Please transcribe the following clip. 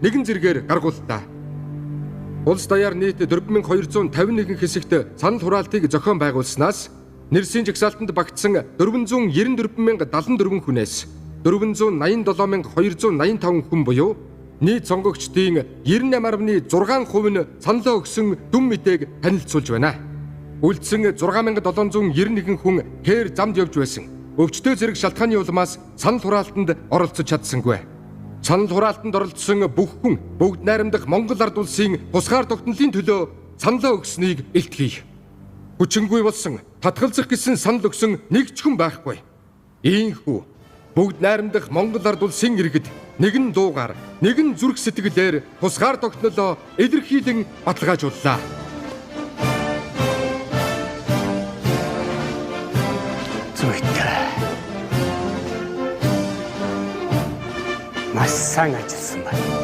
нэгэн зэргээр гаргууллаа. Улс даяар нийт 4251 хэсэгт санал хураалтыг зохион байгуулснаас нэрсийн жагсаалтанд багтсан 494,074 хүнээс 487,285 хүн буюу нийт сонгогчдын 98.6% нь саналаа өгсөн дүн мэдээг танилцуулж байна. Үлдсэн 6791 хүн хээр замд явж байсан. Өвчтөе зэрэг шалтгааны улмаас санал хураалтанд оролцож чадсангүй. Санал хураалтанд оролцсон бүх хүн бүгд найрамдах Монгол Ард Улсын тусгаар тогтнолын төлөө саналаа өгсөнийг илтгэе. Хүчингүй болсон татгалзах гэсэн санал өгсөн нэг ч хүн байхгүй. Ийхүү бүгд найрамдах Монгол Ард Улсын иргэд нэгэн дуугаар, нэгэн зүрх сэтгэлээр тусгаар тогтнолоо илэрхийлэн баталгаажууллаа. Зүйтэй. Маш сайн ажилласан байна.